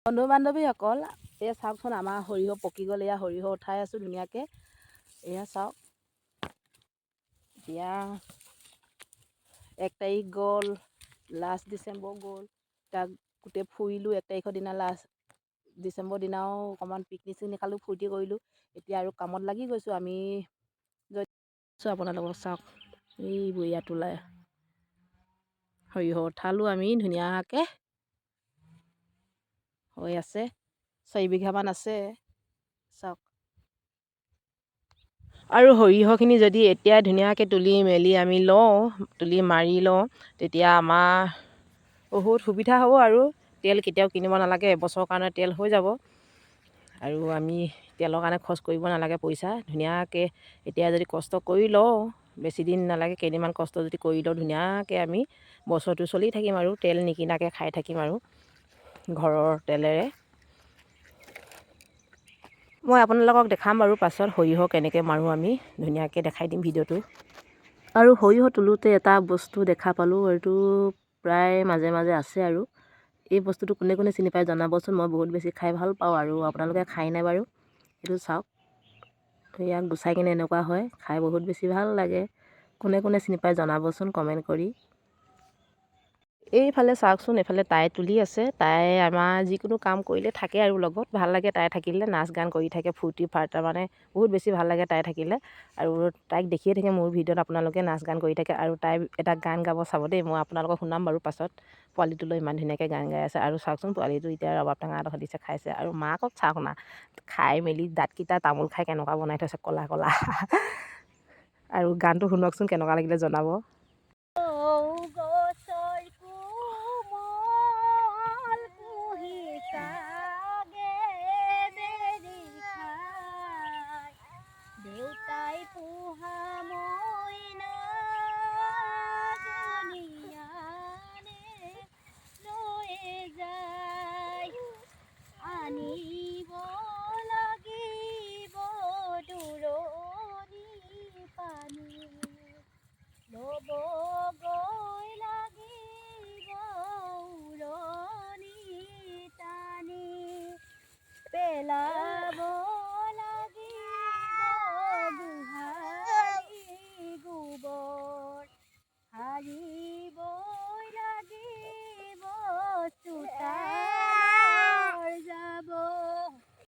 বন্ধু বান্ধৱীসকল, এয়া চাওকচোন, আমাৰ সৰিয়হ পকি গ'ল। এয়া সৰিয়হ উঠাই আছোঁ ধুনীয়াকৈ। এয়া চাওক, এতিয়া 1 তাৰিখ গ'ল, লাষ্ট ডিচেম্বৰ গ'ল। তাক গোটেই ফুৰিলোঁ 1 তাৰিখৰ দিনা, লাষ্ট ডিচেম্বৰ দিনাও অকণমান পিকনিক চিকনিক খালোঁ, ফূৰ্তি কৰিলোঁ। এতিয়া আৰু কামত লাগি গৈছোঁ আমি। আপোনালোকক চাওক, এইবোৰ ইয়াত ওলাই সৰিয়হ উঠালোঁ আমি ধুনীয়াকৈ হৈ আছে। 4 বিঘামান আছে, চাওক। আৰু সৰিয়হখিনি যদি এতিয়াই ধুনীয়াকৈ তুলি মেলি আমি লওঁ, তুলি মাৰি লওঁ, তেতিয়া আমাৰ বহুত সুবিধা হ'ব আৰু তেল কেতিয়াও কিনিব নালাগে। এবছৰৰ কাৰণে তেল হৈ যাব আৰু আমি তেলৰ কাৰণে খৰচ কৰিব নালাগে পইচা। ধুনীয়াকৈ এতিয়া যদি কষ্ট কৰি লওঁ, বেছি দিন নালাগে, কেইদিনমান কষ্ট যদি কৰি লওঁ, ধুনীয়াকৈ আমি বছৰটো চলি থাকিম আৰু তেল নিকিনাকৈ খাই থাকিম আৰু ঘৰৰ তেলেৰে। মই আপোনালোকক দেখাম বাৰু পাছত সৰিয়হ কেনেকৈ মাৰোঁ আমি, ধুনীয়াকৈ দেখাই দিম ভিডিঅ'টো। আৰু সৰিয়হ তোলোঁতে এটা বস্তু দেখা পালোঁ, এইটো প্ৰায় মাজে মাজে আছে। আৰু এই বস্তুটো কোনে কোনে চিনি পায় জনাবচোন। মই বহুত বেছি খাই ভাল পাওঁ আৰু আপোনালোকে খাই নাই বাৰু? এইটো চাওক, ইয়াক গুচাই কিনে এনেকুৱা হয়, খাই বহুত বেছি ভাল লাগে। কোনে কোনে চিনি পায় জনাবচোন কমেণ্ট কৰি। এইফালে চাওকচোন, এইফালে তাই তুলি আছে। তাই আমাৰ যিকোনো কাম কৰিলে থাকে আৰু লগত ভাল লাগে। তাই থাকিলে নাচ গান কৰি থাকে, ফূৰ্তি ফাৰ্তা, মানে বহুত বেছি ভাল লাগে তাই থাকিলে। আৰু তাইক দেখিয়ে থাকে মোৰ ভিডিঅ'ত আপোনালোকে, নাচ গান কৰি থাকে। আৰু তাই এটা গান গাব, চাব দেই, মই আপোনালোকক শুনাম বাৰু পাছত। পোৱালিটোলৈ ইমান ধুনীয়াকৈ গান গাই আছে। আৰু চাওকচোন, পোৱালিটো এতিয়া ৰবাব টেঙা এডোখৰ দিছে, খাইছে। আৰু মাকক চাওক না, খাই মেলি দাঁতকেইটা তামোল খাই কেনেকুৱা বনাই থৈছে, ক'লা ক'লা। আৰু গানটো শুনকচোন, কেনেকুৱা লাগিলে জনাব।